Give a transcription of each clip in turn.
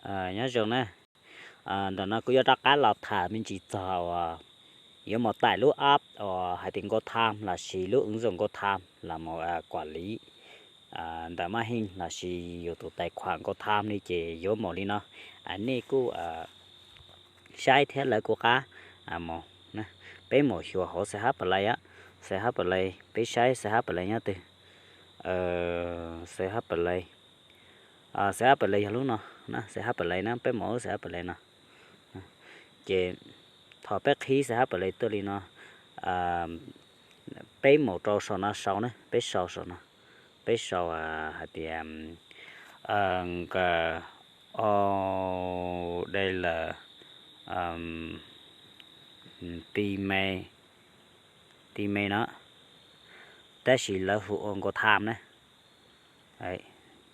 Nyob zoo na, ntawm no kuv yuav rov qab los tham me ntsis txog uas yuav mus taim lub app uas hais tias Nkauj Tham lossis lub ứng dụng Nkauj Tham los mus quản lý ntawm maj heej lossis yus tus tài khoản Nkauj Tham li ces yuav mus li no. Nej kuj saib thiab lawv kuj qab mus. Peb mus xyuas hauv CH Play, CH Play, peb saib CH Play nyob twg. CH Play, CH Play yog lub no, CH Play na, peb mus lub CH Play no. Ces thaum peb qhib CH Play tuaj li no, peb mus rau saum no sau na, peb sau saum no, peb sau hais tias nka o dej lawm ti me, ti me no, tab sis lawv hu ua Nkauj Tham na.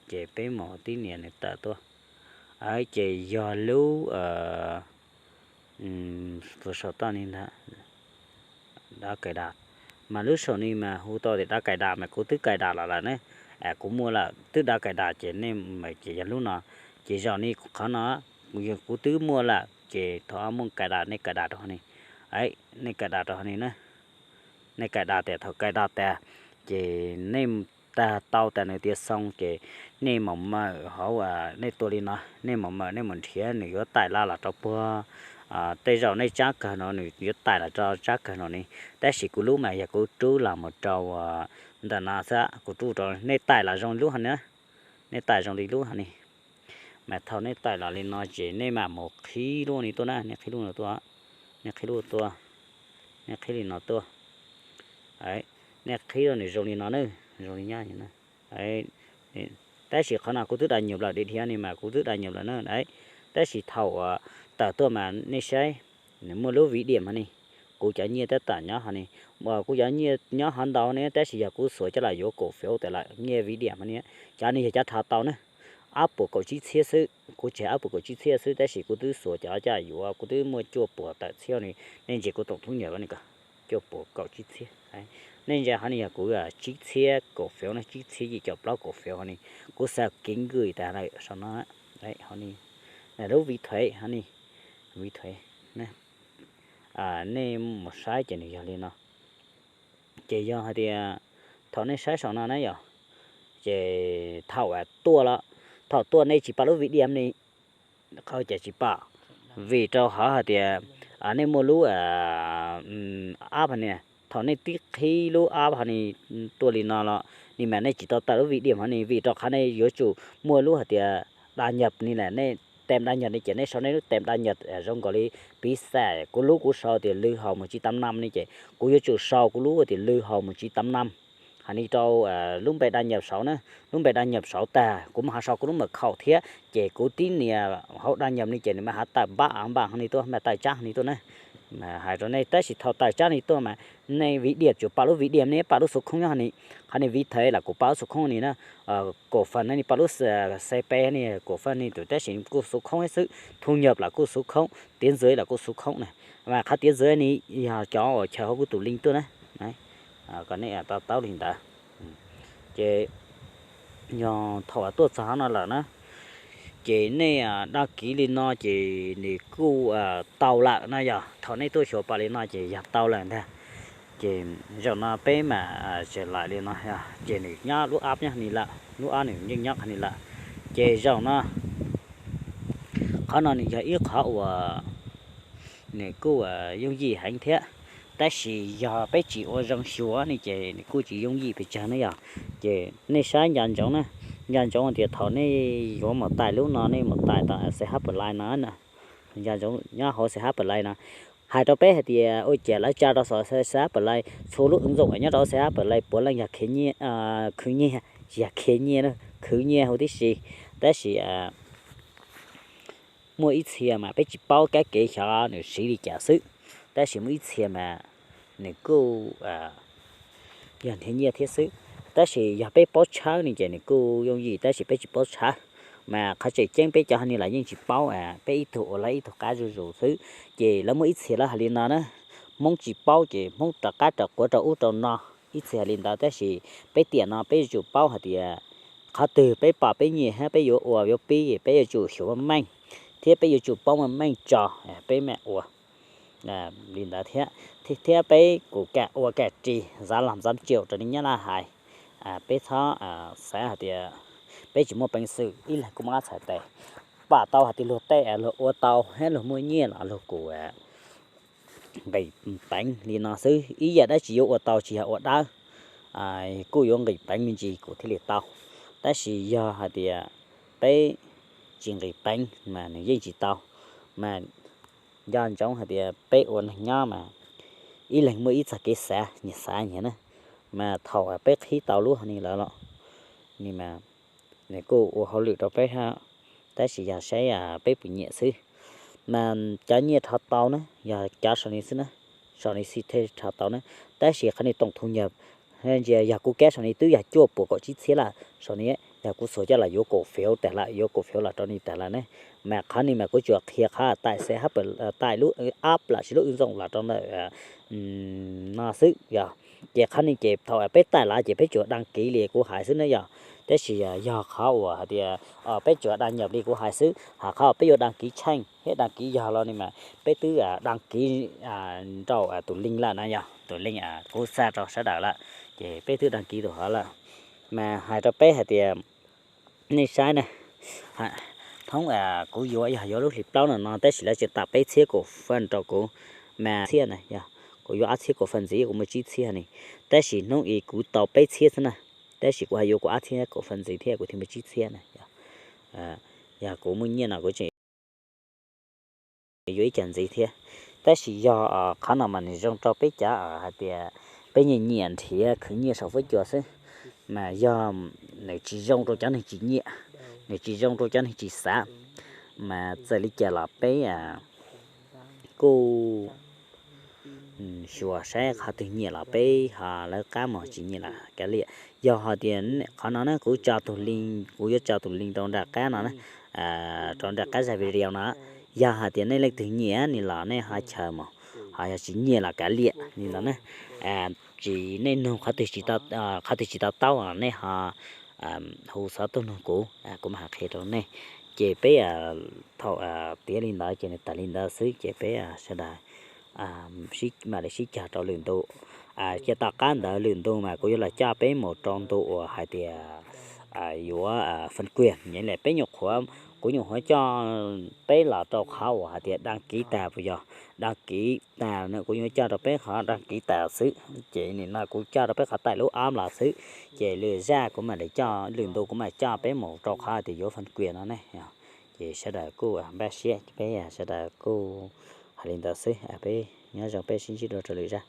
Ces peb mus tib nias nws tawm tuaj, ces yog lub, tus saum toj ni ntag, dab kais das, mas lub saum ni mas hu tau tias dab kais das mas kuv twb kais das los lawm ne. Kuv muaj lawm twb dab kais das ces nej mas ces yog lub no, ces zaum ni qhov no yog kuv twb muaj lawm ces thaum muaj kais das nej kais das rau hauv ni, nej kais das rau hauv ni na. Nej kais das tas, thaum kais das tas ces nej tag tau tas nws tias xoo ces nej mus mawm hauv, nej tua li no, nej mus mawm, nej mus nrhiav nws yuav taim los los rau puag, tej zaum nej tsab kawg no nws yuav taim los rau tsab kawg no ni. Tab sis kuv lub mas yog kuv rub los mus rau ntawm no xwb, kuv rub rau nej taim los zoo li lub hov ni, nej taim zoo li lub hov ni. Mas thaum nej taim los li no ces nej mam mus qhib lub ni tuaj na, nej qhib lub no tuaj, nej qhib lub tuaj, nej qhib li no tuaj. Nej qhib rau nws zoo li no na, zoo li nyob. Tab sis qhov no kuv twb đăng nhập lawm, dhia dhia ni mas kuv twb đăng nhập lawm na. Tab sis thaum tawm tuaj mas nej saib, nws muaj lub ví điểm hov ni, kuv cov nyiaj tab tom nyob hov ni, kuv cov nyiaj nyob hov ntau ne, tab sis yog kuv xuas coj los yuav cổ phiếu tas lawm, nyiaj ví điểm hov ni, cov ni yog cov rho tau na. Ob puas kaum tsib txhiab xwb, kuv tseem ob puas kaum tsib txhiab xwb, tab sis kuv twb xuas cov coj yuav, kuv twb muaj cuaj puas tawm txhiab ni. Nej ntsia kuv tổng thu nhập ni, cuaj puas kaum tsib txhiab. Nej ntsia hov ni yog kuv tsib txhiab cổ phiếu no, tsib txhiab yim caum plaub cổ phiếu hov ni, kuv xav kev nkws tas lawm saum no. Lub ví thuế hov ni, ví thuế, nej mus saib ces nws yog li no. Ces yog hais tias thaum nej saib saum no na yog, ces thaum tuaj los, thaum tuaj nej tsis pom lub ví điểm ni, qhov cas tsis pom? Vim rau qhov hais tias nej muaj lub app hov ni, thaum nej tib qhib lub app hov ni tuaj li no los ni mas nej tsis tau tawm lub ví điểm hov ni, vim rau qhov nej yuav tsum muaj lub hais tias đăng nhập ni lawm, nej tem đăng nhập ni ces nej sau nej lub tem đăng nhập zoo nkaus li piv xam kuv lub kuv sau tias Lư Hồng một chín tám năm ni ces kuv yuav tsum sau kuv lub tias Lư Hồng một chín tám năm hov ni rau lub npe đăng nhập saud na. Lub npe đăng nhập saud tag kuv mam ho sau kuv lub mật khẩu thiab ces kuv tib nias hauv đăng nhập ni ces nws mam ho tawm npab npab hov ni tuaj, mam tawm tsab hov ni tuaj na. Hais rau nej, tab sis thaum tawm tsab ni tuaj mas nej ví điểm tsuas pom lub ví điểm ni, pom lub số không nyob hov ni. Hov ni ví thuế los kuv pom lub số không ni na. Cổ phần no ni pom lub CP ni, cổ phần ni tus tab sis kuj số không xwb, thu nhập los kuj số không, tiến dưới los kuj số không na. Mas qhov tiến dưới ni yog cov uas chaws hauv kuv tus link tuaj na. Kom nej to taub li ntawd. Ces yog thaum tuaj txog no lawm na, ces nej đăng ký li no ces nws kuj tau lawm na. Yog thaum nej tuaj xyuas pom li no ces yog tau lawm ntag. Ces zaum no peb mam tseem laim li no, ces nws nyob lub app nyob ni lawm, lub app nws yeej nyob qhov ni lawm. Ces zaum no qhov no nws yog ib qhov uas nws kuj yooj yim heev thiab, tab sis yog peb tsis ua zoo xyuas ni ces nws kuj tsis yooj yim pes tsawg na yog. Ces nej saib nco ntsoov na, nco ntsoov tias thaum nej yuav mus tais lub no nej mus tais tau CH Play no, nco ntsoov nyob hauv CH Play no. Hais rau peb hais tias ua cas lawv tsa rau saum CH Play, txhua lub ứng dụng nyob rau CH Play puav leej yog khwv nyiaj, khwv nyiaj, tsis yog khwv nyiaj, khwv nyiaj huv tib si, tab sis muaj ib txhia mas peb tsis paub kab kev xyov nws siv li cas xwb, tab sis muaj ib txhia mas nws kuj yog nrhiav nyiaj thiab xwb. Tab sis yog peb paub tshawb ni ces nws kuj yooj yim, tab sis peb tsis paub tshawb. Mas qhov tseem ceeb peb cov hov ni los yeej tsis paub, peb ib tug ua lawv ib tug qab zuj zus xwb. Ces lawv muaj ib txhia lawv hais li no na, Hmoob tsis paub ces Hmoob rov qab rau quav rau ub rau no, ib txhia hais li ntawd. Tab sis peb tiam no peb yuav tsum paub hais tias qhov twg peb pom peb nyiam thiab peb yuav ua yuav pib peb yuav tsum xyuas meej meej. thiab peb yuav tsum paub meej meej tso, peb mam ua li ntawd thiab. Thiab peb kuj kam ua kam ris, xav los xav caum raws li Nyab Laj hais, peb txhob xav hais tias peb tsis muaj peev xwm, ib leeg kuj muaj ob txhais tes. Pom tau hais tias luag tej luag ua tau thiab luag muaj nyiaj los luag kuj nqis peev li no xwb. Ib yam dab tsi yuav ua tau tsis yog ua dawb, kuj yuav nqis peev me ntsis kuj thiaj li tau. Tab sis yog hais tias peb tsis nqis peev mas nws yeej tsis tau. Mas nco ntsoov hais tias peb ua neeg nyob mas ib leeg muaj ib txoj kev xav, nyias xav nyias na. Mas thaum peb qhib tau lub hauv ni lawm los, ni mas nws kuj ua hauj lwm rau peb hab, tab sis yog saib peb puas nyiam xwb. Mas cov nyiaj rho tau na yog cov saum ni xwb na, saum ni xwb thiaj rho tau na. Tab sis qhov ni tổng thu nhập ntsia yog kuv kab saum ni twb yog cuaj puas kaum tsib txhiab lawm, saum ni yog kuv xuas coj los yuav cổ phiếu tag lawm, yuav cổ phiếu los rau ni tag lawm ne. Mas qhov ni mas kuv tsuas qhia qhov tài khoản hab, tài khoản lub app los sis lub ứng dụng los rau ntawm no xwb yog. Ces qhov ni ces thaum peb tải los ces peb tsuas đăng ký li kuv hais xwb na yog. Tab sis yog qhov uas hais tias peb tsuas đăng nhập li kuv hais xwb, ho qhov peb yuav đăng ký tsheej thiab đăng ký yog los ni mas peb twb đăng ký rau tus link lawm na yog, tus link kuv xa rau sawv daws lawm, ces peb twb đăng ký tus hov lawm. Mas hais rau peb hais tias nej saib na, thoob kuv yuav yog yuav lub hlis plaub no no tab sis lawv tseem tawm peb txhiab cổ phần rau kuv, mas txhiab na yog kuv yuav ob txhiab cổ phần ntxiv, kuv muaj tsib txhiab ni, tab sis hnub i kuv tau peb txhiab xwb na, tab sis kuv hais yuav kuv ob txhiab cổ phần ntxiv thiab kuv thiaj muaj tsib txhiab na. Yog kuv muaj nyiaj no kuv tseem yuav ib co ntxiv thiab. Tab sis yog qhov no mas nws zoo rau peb cov hais tias peb nyiam nyiam nrhiav khwv nyiaj saum fuab cua xwb, mas yog nws tsis zoo rau cov neeg tsis nyiam, nws tsis zoo rau cov neeg tsis xav, mas txawm li cas los peb kuj xyuas saib qhov twg nyiam los peb ho lawv qab mus, tsis nyiam los kav liam. Yog hais tias qhov no ne kuv tso tus link, kuv yuav tso tus link rau nram qab no na, rau nram qab zaj video no. Yog hais tias nej leej twg nyiam ni los nej ho chaws mus, ho yog tsis nyiam los kav liam li no na. Tsis, nej nug qhov twg tsis to taub los nej ho hu xov tooj nug kuv, kuv mam hais qhia rau nej. Ces peb thaum tiav li ntawd ces nws tawm li ntawd xwb ces peb sawv daws mam li sib cog rau lwm ntu. Cia tom qab ntawd lwm ntu mas kuv yuav los coj peb mus rau ntu uas hais tias yuav phần quyền nyiam li peb nyuam qhuav, kuv nyuam qhuav coj peb los rau qhov uas hais tias đăng ký tag puas yog, đăng ký tag no kuv yuav coj rau peb qhov đăng ký tag xwb. Ces nim no kuv coj rau peb qhov tải lub app los xwb, ces lwm zaj kuv mam li coj, lwm ntu kuv mam coj peb mus rau qhov hais tias yuav phần quyền no ne. Ces sawv daws kuj npaj siab, peb sawv daws kuj hais li ntawd xwb, peb nyob zoo, peb sib ntsib dua rau lwm zaj.